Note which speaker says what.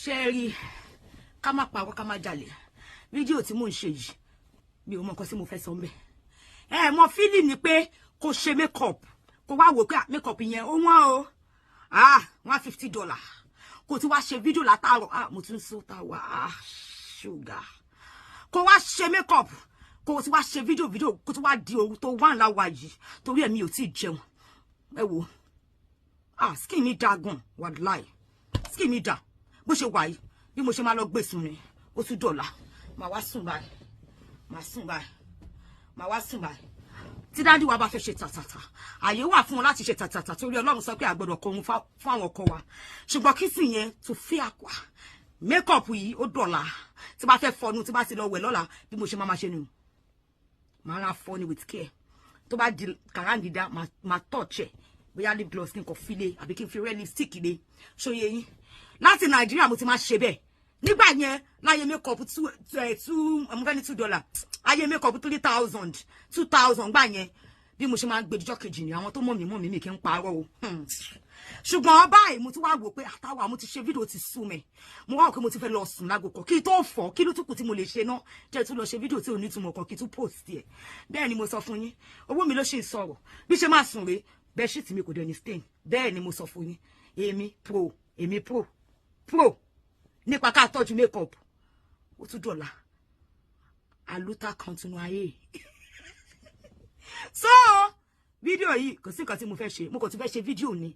Speaker 1: Ṣe é rí, ká má parọ́, ká má jalè. Fídíò tí mò ń ṣe yìí, mi ò mọ nǹkan tí mo fẹ́ sọ ńbẹ̀. Ẹ mọ feeling ni pé kò ṣe makeup, kò wá wò pé makeup yẹn ó wọ́n o, ah, $150. Kò tí wá ṣe fídíò látàárọ̀. Ah, mo tún sọ tá wà, ah, ṣúgà. Kò wá ṣe makeup, kò tí wá ṣe fídíò, kò tí wá di òru tó wà ńlá wa yìí, torí ẹ̀mí ò tí ì jẹun. Ẹ wò, ah, skin mi da gan, wàláì, skin mi da bó ṣe wà yìí. Bí mo ṣe máa lọ gbé sùn ni, ó tún dọ̀la, màá wá sùn báyìí, màá sùn báyìí, màá wá sùn báyìí. Tí daddy wa bá fẹ́ ṣe tàtàtà, àyè wà fún wọn láti ṣe tàtàtà, torí Ọlọ́run sọ pé àgbọ́dọ̀ kọ ohun fún àwọn ọkọ wa. Ṣùgbọ́n kí sì yẹn tó fẹ́ àpà makeup yìí, ó dọ̀la. Tí bá fẹ́ fọnu, tí bá ti lọ wẹ̀ lọ́la, bí mo ṣe máa ṣe nù, màá ra fọ ni with care. Tó bá di kàráǹgídá, máa touch ẹ̀, bóyá lip gloss kí n kàn fi lé, àbí kí n fi red lipstick lé. Ṣòye yín? Láti Nàìjíríà mo ti máa ṣe bẹ́ẹ̀ nígbà yẹn, láyé makeup two two, mo fẹ́ ní $2, ayé makeup 3,000, 2,000 gbà yẹn. Bí mo ṣe máa ń gbé díjọ́ kejì ni. Àwọn tó mọ̀ mí mọ̀ mí, mi kì í parọ́ o. Ṣùgbọ́n báyìí, mo ti wá wò pé àtàwọn mo ti ṣe fídíò ti sú mi. Mo wá wò pé mo ti fẹ́ lọ sùn lágbo kan kí n tó fọ́. Kí ló tún kù tí mo lè ṣe náà? Jẹ́ tún lọ ṣe fídíò tí ò ní túmọ̀ kan, kí n tún post ẹ̀. Bẹ́ẹ̀ ni mo sọ fún yín, owó mi ló ṣì ń sọ̀rọ̀. Bí ṣe máa sùn rèé, bedsheet mi kò dẹ̀ ní stain. Bẹ́ẹ̀ ni mo sọ fún yín. Èmi pro, èmi pro pro nípa ká tọ́jú makeup. Ó tún dọ̀la, aluta continue ayé. So fídíò yìí, kò sí nǹkan tí mo fẹ́ ṣe, mo kàn tún fẹ́ ṣe fídíò ni.